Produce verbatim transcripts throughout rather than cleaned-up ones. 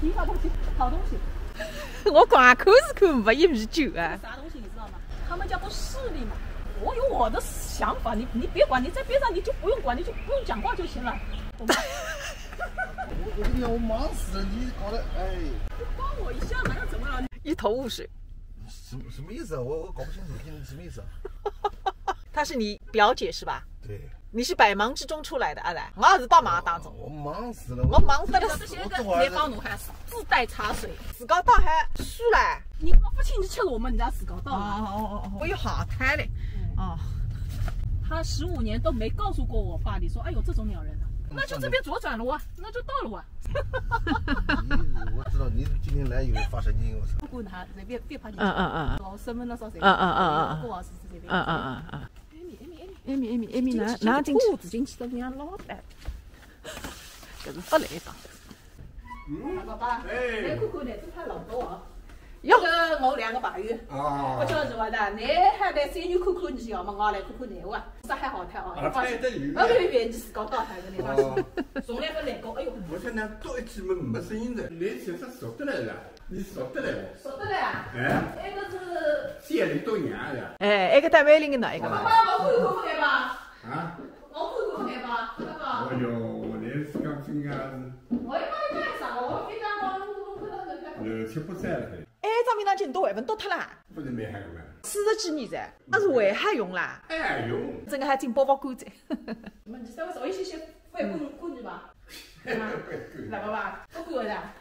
提啥东西？好东西。我光看是看没一米九啊。啥东西你知道吗？他们叫做势力嘛。我有我的想法，你你别管，你在边上你就不用管，你就不用讲话就行了。我我我跟你讲，我忙死了，你搞得哎。你帮我一下嘛，又怎么了？一头雾水。什么什么意思啊？我我搞不清楚，你什么意思啊？她是你表姐是吧？对。你是百忙之中出来的，阿兰，我也是百忙当中。我忙死了，我忙得了。这些个来帮侬还自带茶水，自家倒还输了。你搞不清楚吃了我们人家自家倒了。哦哦哦哦，我有好开嘞。哦，他十五年都没告诉过我爸，你说，哎呦，这种鸟人啊，那就这边左转了哇，那就到了哇。你我知道你今天来有发神经，我操！不管他，随便别怕你。嗯嗯嗯嗯。老师们那啥随便。嗯嗯嗯嗯嗯。不好意思随便。嗯嗯嗯嗯。艾米艾米艾米。艾米艾米艾米，拿拿进去。裤子进去，怎么样？老板。搿是发来一张。嗯。爸爸，哎。来看看呢，这块老多啊。哟。这个我两个朋友。啊。我叫什么的？你还来三元看看，你要么我来看看你哇。 上海好看哦，啊，拍得有。啊，别别别，你自家倒还是那个。哦。从来没来过，哎呦。我现在倒一记么没声音的，你其实熟得来了，你熟得来了。熟得来啊？哎。哎，那是。见你多年了。哎，埃个单位里个哪一个嘛？爸爸，我看看看吧。啊？我看看看吧，爸爸。哦哟，你是讲真个啊？我也没干啥，我非常忙碌碌碌碌碌。呃，吃不消了。哎，张明堂姐，侬都还勿到脱啦？不是没还有吗？四十几年噻。 那是为啥用啦？哎，用。这个还进包包管子。我们稍微少一些些，会顾顾你吧。来吧吧，不顾了，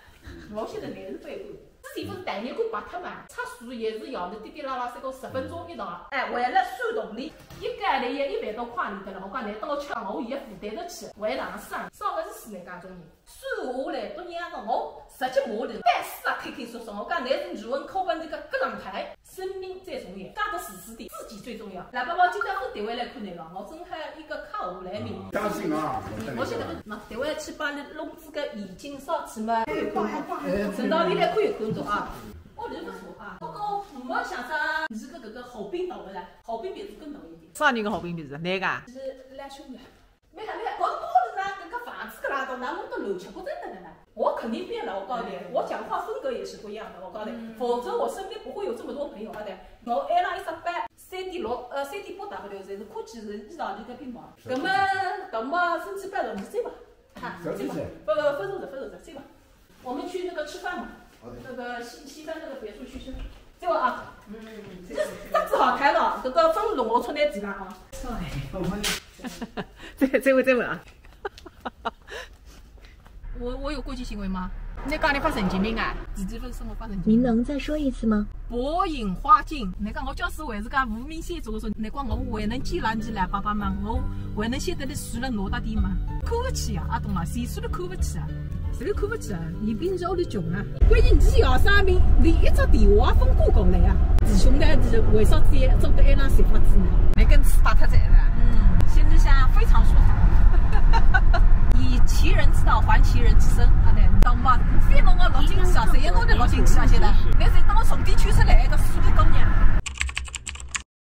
我现在还是会顾。之前不是台面管白脱嘛，擦水也是要的滴滴啦啦，这个十分钟一道。哎，为了算动力，一个来也一万多块里的了，我讲来到吃，我也负担得起，为哪能省？上个是四万加中呢。 算下来，都让个我实际下头，办事啊，开开心心。我讲，乃是语文课本这个各样牌，生命最重要，加个自私点，自己最重要。来，宝宝，今朝勿是特为来看侬了，我正好一个客户来面。当心啊！我现在勿是，那特为去帮侬弄仔个眼睛啥子嘛，看一看，顺道侬来看一看着啊。我人勿错啊，不过没想着侬是个搿个好兵倒回来，好兵面子更大一点。啥人个好兵面子？哪个啊？是赖兄弟。 没看，没看，搞得搞得呢，搿个房子搿拉倒，哪弄得乱七八糟的呢？我肯定变了，我告诉你，我讲话风格也是不一样的，我告诉你，嗯。否则我身边不会有这么多朋友，对不对？我挨了一只班，三点六，呃，三点八大概侪是科技人，一道就搿边忙。是。那么，那么，身体不要着急，走吧。哈，走吧。走，走，走，走，走吧。 我们去那个吃饭嘛，好的。那个西，西山那个别墅去吃。走啊。嗯，这，这只好开了，这个分龙我出来几个啊。哎，我们这，这位，这位啊。我，我有过激行为吗？侬讲侬发神经病啊？几几分是我发神经病？您能再说一次吗？ 白云花镜，侬讲我假使还是个无名小卒，侬讲我还能见牢侬来爸爸吗？我还能晓得侬住了哪搭点吗？看勿起啊，阿东啊，谁说的看勿起啊？谁看勿起啊？侬平时屋里穷啊？关键侬要啥名，连一只电话分过过来啊！弟兄弟是为啥子做得埃能散发子呢？侬跟侬爸太太了。嗯，心里想非常舒坦。以其人之道还其人之身，啊对，懂吗？非问我落进去啊，谁也弄得落进去啊，现在，侬是当我重点圈出来一个势利姑娘。